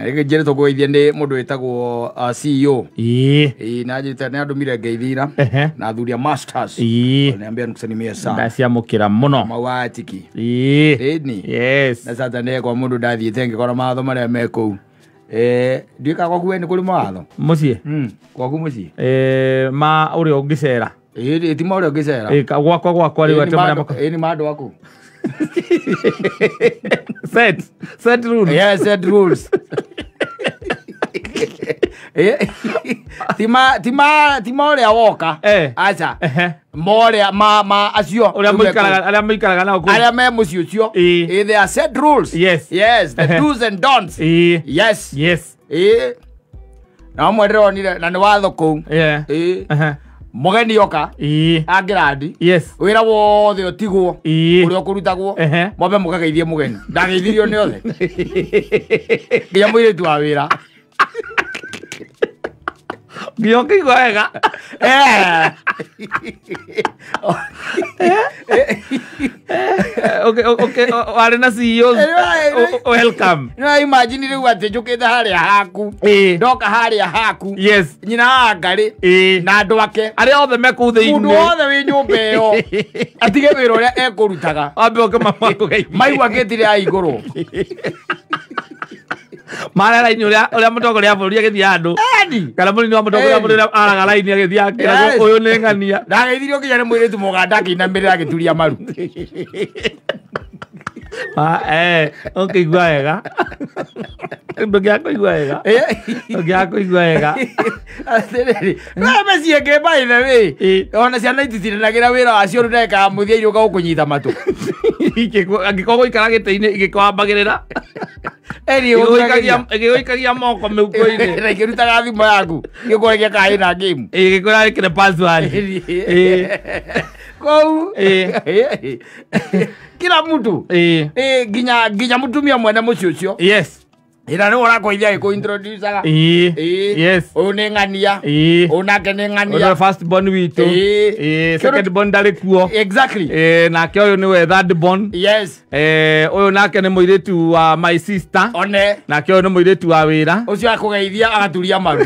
Rĩngĩ njĩrĩtwo ngũgeithie nĩ mũndũ wĩtagwo CEO. Ĩĩ. Ĩĩ, na njĩrĩte nĩ andũmire ngeithira na athuri a masters. Ĩĩ. Niambia nikusalimia sana. Ndaciamũkĩra mũno. Mawatiki. Ĩĩ. Ĩni. Yes. Na sasa nĩ kwa mũndũ ndathiĩte ngĩkora mawatho marĩa me kũu. Ndiũĩ gwaku we nĩ kũrĩ mawatho? Mũciĩ? Gwaku mũciĩ? Ma ũrĩa ũngĩcera. Ĩĩ, ti ma ũrĩa ũngĩcera. Ĩĩ, gwakwa gwakwa rĩu Ĩĩ, nĩ atĩ ma marĩa andũ- ĩĩ, nĩ ma andũ aku. Set. Set rules. Yeah, set rules. Ti ma ũrĩa woka. Aca. Morĩa ma acio. Ũrĩa mũikaraga, arĩa mũikaraga nao kũu. Arĩa me mũciĩ ũcio. Ĩĩ. They are set rules. Yes. Yes, the do's and don'ts. Ĩĩ. Yes. Yes. Ĩĩ. Na ũmwe ndĩronire na nĩ watho kũu. Yeah. Ĩĩ. Mũgeni oka. Ĩĩ. Angĩrandi. Yes. Wĩra wothe ũtigwo. Ĩĩ. Ũrĩa ũkũrutagwo. Mwambe mũkageithie mũgeni. Ndageithirio nĩ othe. Nginya mũirĩtu wa wĩra. Nginya ũkĩigua wega. Okay, okay, warĩ na CEO. Welcome. No imagine rĩu atĩ njũkĩte harĩa haku. Ĩĩ. Ndoka harĩa haku. Yes. Nyina wa Ngarĩ. Ĩĩ. Na andũ ake. Arĩa othe me kũu thĩinĩ. Mũndũ wothe wĩ nyũmba ĩyo. Atige wĩra ũrĩa ekũrutaga. Ambe oke makũgeithie. Maigua ngĩtire ya igũrũ. Mara raini ũrĩa mũtongoria wa bũrũri agĩthiĩ handũ. Eni. Kana mũnini wa mũtongoria wa bũrũri ũrĩa araga raini agĩthiĩ akĩragwo, Yes. ũyũ nĩ ng'ania. Ndageithirio nginya nĩ mũirĩtu mũganda akĩinamĩrĩra agĩturia maru. Ũkĩigua wega. Ndũngĩaga kũigua wega. Ndũngĩaga kũigua wega. Atĩrĩrĩ, no mĩciĩ ĩngĩ by the way. Ona ciana ititindanagĩra wĩra wacio rĩu ndagĩka ya mũthia iriũka gũkũnyita matũ. Angĩkorwo gũikara gĩtĩ-inĩ igĩkwambagĩrĩra. Eri, Ĩgĩgũikagia moko mĩhuko-inĩ. Na ikĩrutaga thimũ yaku. Gĩkũrekia kana ĩna game. Ĩĩ, gĩkwĩra ĩkĩre password. Ĩĩ. Kũu. Ĩĩ. Kila mtu. Ĩĩ. Ĩĩ, nginya mũtumia mwene mũciĩ ũcio. Yes. Ĩra nĩwe ũrakũithia agĩkũ-introduce-aga. Ĩĩ. Ĩĩ. Yes. Ũyũ nĩ ng'ania. Ĩĩ. Ũyũ nake nĩ ng'ania. Ũyũ nĩwe first born witũ. Ĩĩ. Ĩĩ, second born ndarĩ kuo. Exactly. Ĩĩ, nake ũyũ nĩwe third born. Yes. Ĩĩ, ũyũ nake nĩ mũirĩtu wa my sister. One. Nake ũyũ nĩ mũirĩtu wa wĩra. Ũcio akũgeithia agaturia maru.